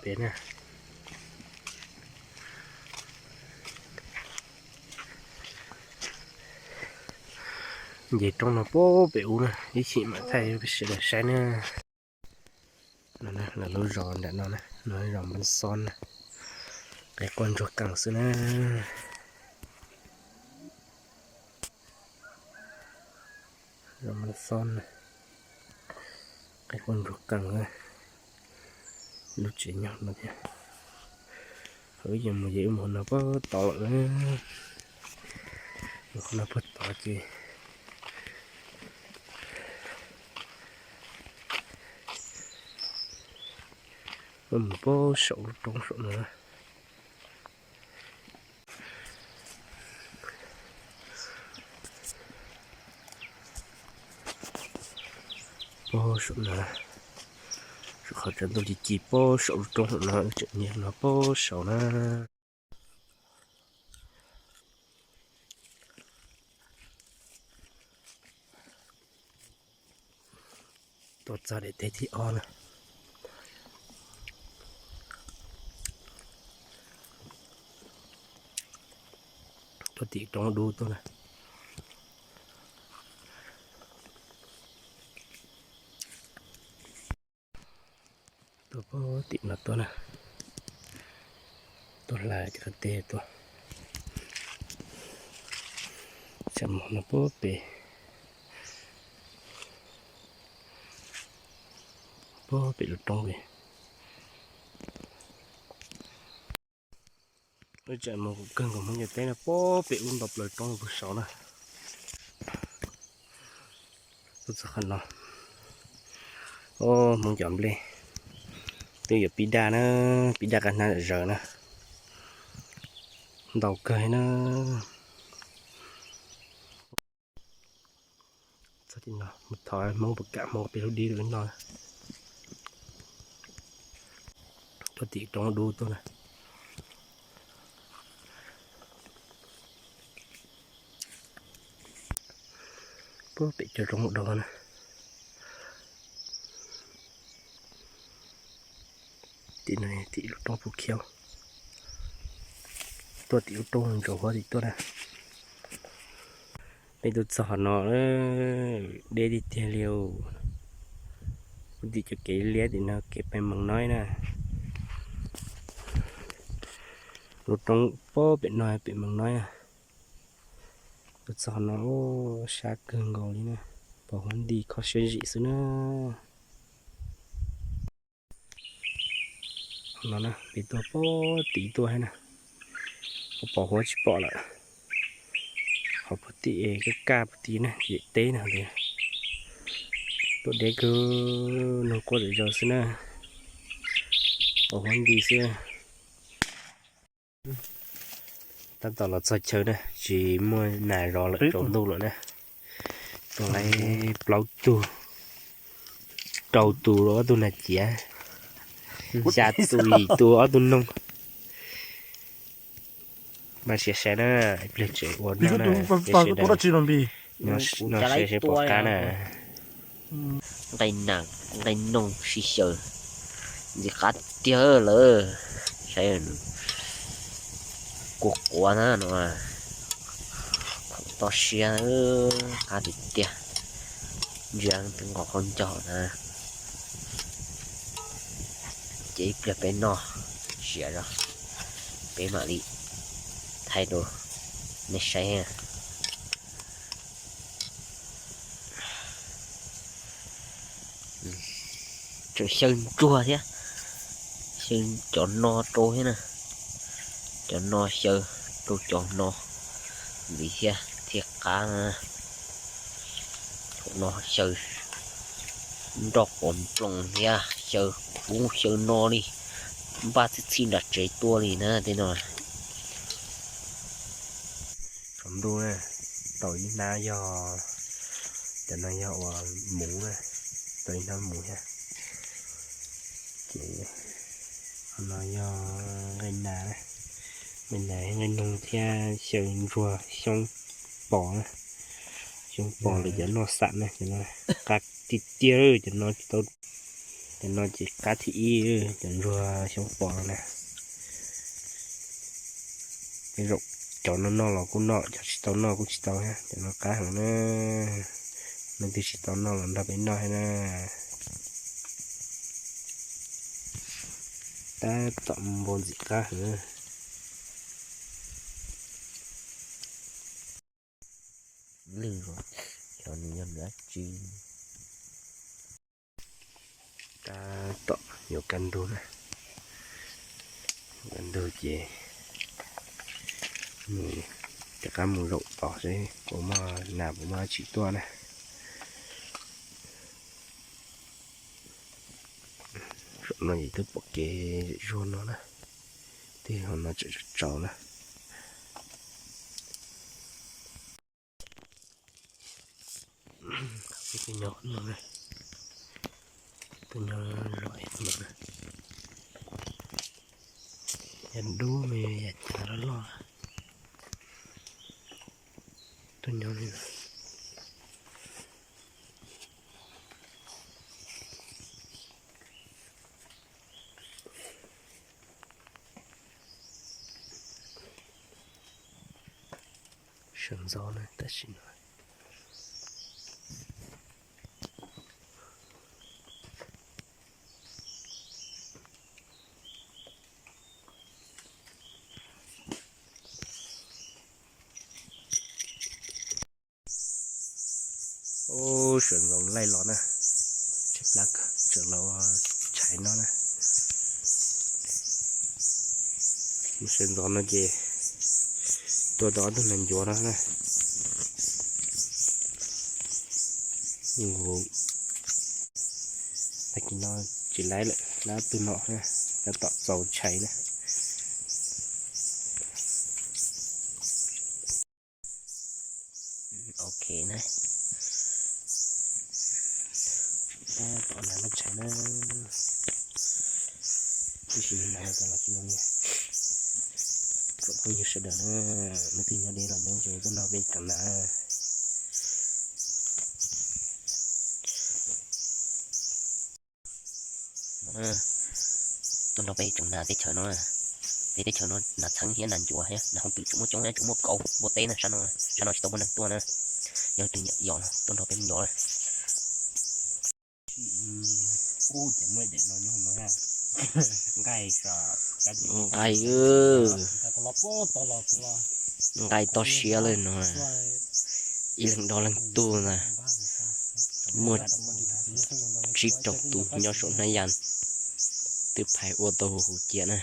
Ces na, nce roob no puag pem ub na, ib chim mam thaij sawv daws saib na. No na, lawv lub zos nram no na, no zos Npab Xob na, qe quaj ntsuag qees xwb na. Zos Npab Xob na, qe quaj ntsuag qees na, lub tsev nyob no thiab. Wb yuav mus ces wb mus no puag tod lawm na, mus qhov no puag tod ces wb mus puag saum lub roob saum no. Puag saum no, saum qhov tsaus ntuj ci ci puag saum lub roob saum no, tseem nyob no puag saum na. Tuaj txog daim teb thib ob na. Tuaj tim roob dub tuaj na. Tuaj puag tim no tuaj na. Tuaj hla cov qab teb tuaj. Tsam mos no puag pem, puag pem lub roob pem. Wb tsam mos kuv kawg nkaus Hmoob cov teb no puag pem ub nto plaws roob puag saud na. Tuaj txog qhov no, o, Hmoob cov nplej twb yuav pib daj na, pib daj qab hnab zom zaws na, ntau kawg na. Txog tim no mus thov Hmoob puas kam Hmoob peb lub dib rau wb noj. Tuaj tim roob dub tuaj na. Puag pem cov roob dub na. Tim no tim lub roob puv khiav. Tuaj tim lub roob ntsaum huab tim tuaj na. Peb tuaj txog qhov no, deb tiag tiag li. Tim cov kev liab tim no kev pem Mees Noib na. Lub roob puag pem no pem Mees Noib na. Tuaj txog qhov no sab kawg nkaus li na. Pom huab nti kho siab zim xwb na. No na, peb tuaj puag tim tuaj thiab na, pom huab tsis pom lawm. Qhov puag tim kaj kaj puag tim na, yam teb na. Tuaj deb kawg, noog quaj zom zaws xwb na, pom huab nti xwb. Tab tom los txog chaw na, tsis muaj nas zov lawm, tsaus ntuj lawm na. Tuaj lawm plaub tug, rau tus ob tug nas ciav, xya tus yim tus ob tug noog. Mas sia saib na, ib pliag tseem ua no na, ib pliag sawv daws no saib seb puas qab na. Nqaij nas nqaij noog sib xyaw, ntxim qab tiag lawm. Saib, kua quav na no, khoom toj siab, qab tiag tiag. Ntsia twb nqos khaub ncaug na. Ces ib pliag peb noj siav zog, peb mam li thaij rau nej saib. Tseem xyaw ntsuag thiab, xyaw cov no rau thiab na. Cov no xyaw rau cov no ntxiv thiab thiaj qab na. Thaum no xyaw nroj quav nploos thiab xyaw kub xyaw no li, npaj txhij txhij nram tsev tuaj li na tej no. Tsaus ntuj na, tau ib hnab yog, cov no yog uas muv na, tau ib hnab muv thiab. Ces no yog nqaij nas, nqaij nas nqaij noog thiab xyaw ntsuag xyoob pos na, xyoob pos lawv cov noj xam na, cov no qab tiag tiag, cov no tsis tau. Cov no ces qab thib ib, cov ntsuag xyoob pos no na. Tej zaum cov no noj los kuj noj, cov tsis tau noj kuj tsis tau thiab. Cov no qab heev na. Leej twg tsis tau noj los nrog peb noj thiab na. Tab tom npau ntxim qab heev. Lwj, xyov nws yog nws dab tsi. Tab tom yuav kaj ntug na. Kaj ntug ces mus, rov qab mus zaum tod seb puas muaj nas puas muaj dab tsi tuaj na. Saum no ces twb pom kev zuag no na, tej hauv no tseem tsaus tsaus na. Tus nyob no, tus nyob zom no, yam dub me yam cav loj loj. Tus nyob li no. Sawv ntxov na tab sis no. Ub, sawv ntxov laij los na, tshaib plab kawg, tseem los tshais no na. Mus sawv ntxov no ces tua tau ob tug nas ncuav no na. Nqus, tag kis no tsis laib lawm, laib ob tug no na, tab tom txaus tshais na. Ok na. Tab tom nas loj tshais na. Tab sis nas no los tsis zoo li. Tsoom phooj ywg sawv daws na, leej twg nyob deb los nyob ces tuaj nrog peb tseem nas. Tuaj nrog peb tseem nas teb chaws no. Peb teb chaws no nas txheeb thiab nas ncuav thiab nas hooj twm tseem muaj coob thiab, tseem muaj kauv npua teb na. Sab no, sab no tsis tau muaj neeg tuaj na. Yog leej twg nyiam yos tuaj nrog peb mus yos na. Nqaij, nqaij toj siab lawm no. Ib leeg do leeg tug na. Muaj tsib rau tus nyob saum hnab yas, twb phais ua tau huv huv cia na.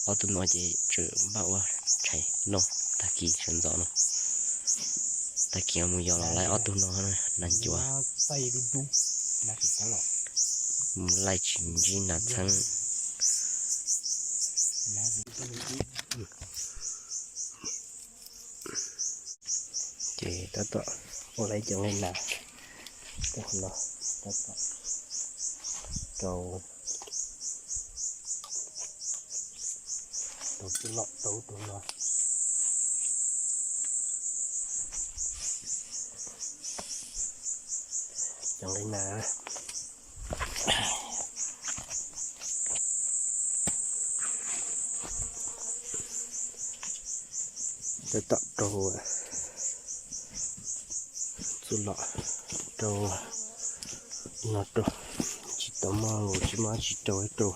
Ob tug no ces tseem npaj ua tshais noj tag kis sawv ntxov no. Tag kis mus yos los laij ob tug no, nas ncuav. Mus laij tsis ntsib nas txheeb. Ces tab tom ua lawm cov nqaij nas, tab tom rau, rau txuj lom rau tus no. Cov nqaij nas tab tom rau txuj lom rau no rau, tsis tau muaj nqus tsis muaj dab tsi rau ib rau,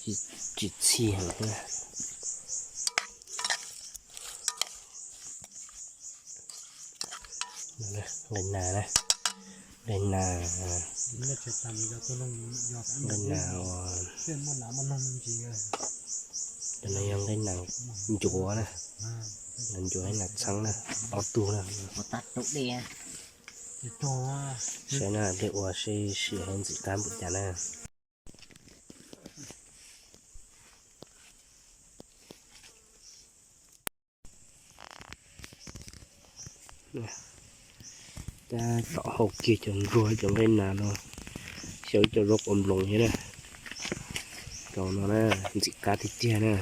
tsis txhij heev thiab. Nqaij nas na, nqaij nas, nqaij nas uas, cov no yog nqaij nas ncuav na, nas ncuav thiab nas txheeb na, ob tug na. Saib na, peb ua seb sim ntxim qab npaum cas na. Tab tom hau kiag cov ntsuag cov nqaij nas no, xyaw ib co zaub quav nploos thiab na. Cov no na, ntxim qab tiag tiag na.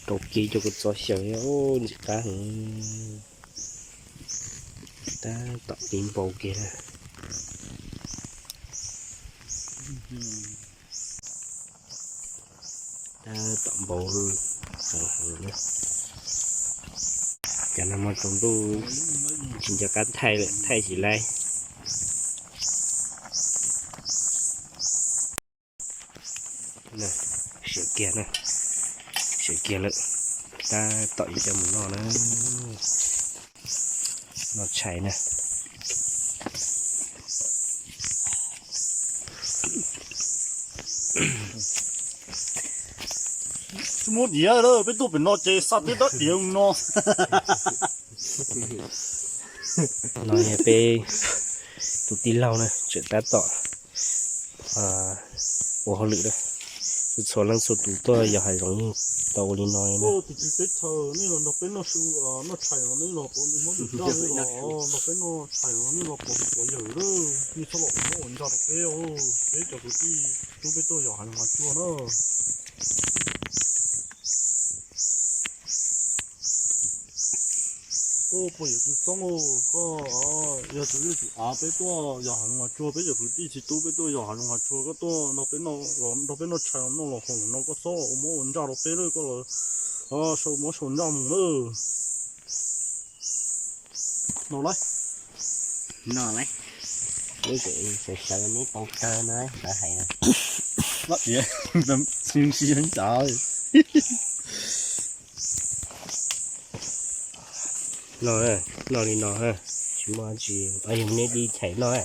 Rau kiag cov kua txob xyaw thiab, ntxim qab heev. Tab tom pib npau kiag na. Tab tom npau heev heev na. Cov no mas tsaus ntuj tsis nco qab thaij lawm, thaij tsis laib. Siav kiag na, siav kiag lawm. Tab tom yuav coj mus noj na, noj tshais na. Tsis muaj diav lawm, peb tuaj pem no ces xa tib dab diav no. No yog peb tus tij laug na, tseem tab tom ua hauj lwm na. Txhua leej txhua tus tuaj yos hav zoov yeej tau ua li no li na. Tus tswv teb chaws, nej los nrog peb noj su, noj tshais no, nej los pov, nej los nrog peb noj tshais no, nej los pov tus pov yawg lawm, nej txhob los ua mob ua ntsaj rau peb os, peb cov kwv tij tub peb tuaj yos hav zoov hav tsuag na. Koj puas yog tus txoob, koj yog tus yuj tus av, peb tuaj yos hav zoov hav tsuag, peb cov kwv tij txiv tub peb tuaj yos hav zoov hav tsuag, koj tuaj nrog peb noj, los nrog peb noj tshais noj los haus no, koj txhob ua mob ua ntsaj rau peb lawm, koj los sau mob sau ntsaj mus lawm. No lauj. No lauj. Neb tseem sawv sawv neb pau kawg no lawv hais. Noj li no, noj li no, tsis muaj tsis, yog neb li chais noj,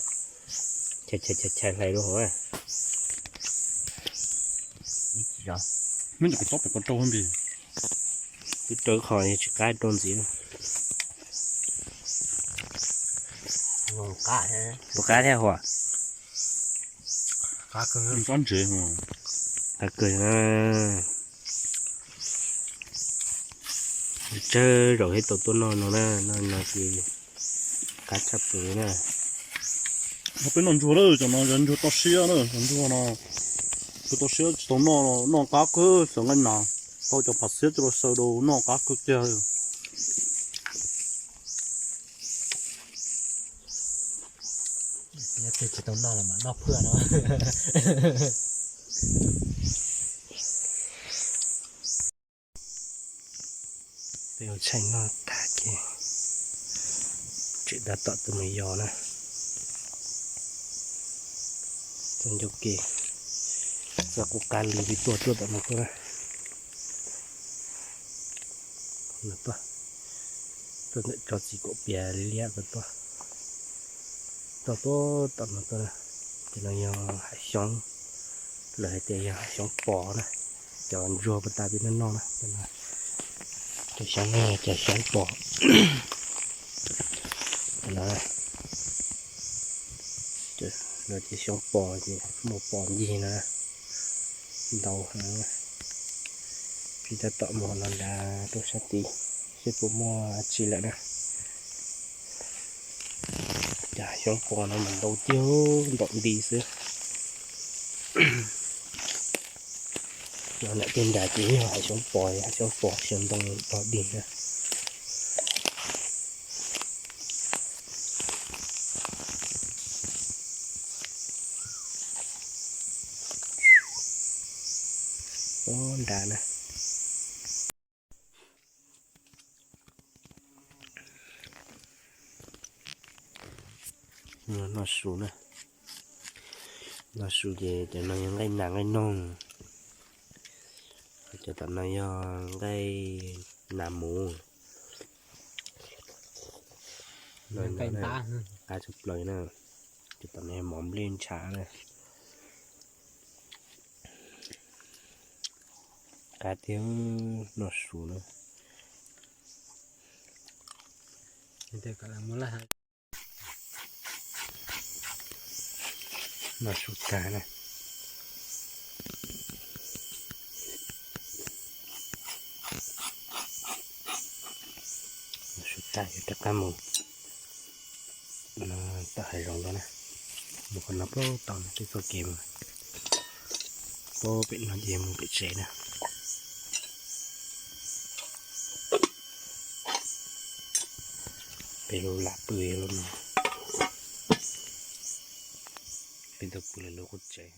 chais chais chais hlais rau hauv. Neb tsob pem ko rau npis. Twb rau qhov tsis qab rau ntxiv. Puas qab thiab hua? Qab kawg na. Tsawg zaus thiab tau tuaj noj no na, noj no ces qab tshaj plaws na. Peb noj ntsuag lawm, cov no yog ntsuag toj siab na, cov ntsuag no ntsuag toj siab tsis tau noj, noj qab kawg, xav nqaij nas, tau cov phav xiab coj los xaws rau noj qab kawg kiag. Tsis tau noj los mas noj phwj no. Peb ua tshais noj tag ces tseem tab tom tuaj mus yos na. Txoj ncauj ke, txoj qub qab lw peb tuaj tuaj tom no tuaj na. No tuaj, tuaj ntawm tsob txiv kaum pias liab liab ko tuaj, tuaj tuaj tom no tuaj na. Ces no yog hav xyoob, lawv hais tias yog hav xyoob pos na. Cov ntsuag puag ta peb noj noj na, cov xyoob no yog cov xyoob pos. No, no ces xyoob pos ces muaj pos ncig no ntau heev. Peb tab tom mus no nrad rau sab tid seb puas muaj tsi lawm na. Cov xyoob pos no mas ntau tiag, ntom nti xwb. No nram tej nrad ces yog hav xyoob pos, hav xyoob pos xyoob ntoo ntom dig na. Ub nrad na. Noj su na, noj su ces cov no yog nqaij nas nqaij noog, cov tom no yog nqaij nas mus. Qab tshaj plaws na, cov tom no yog mov nplej ntshav na. Qab tiag, noj su na. Noj su tag na. Noj su tag yuav rov qab mus tom hav zoov no na. Mus qhov no puag tom no tej txoj kev mus, puag pem no ces mus pem tsev na. Peb lub lam pw lub no, peb tuaj pw lawv lub qub tsev.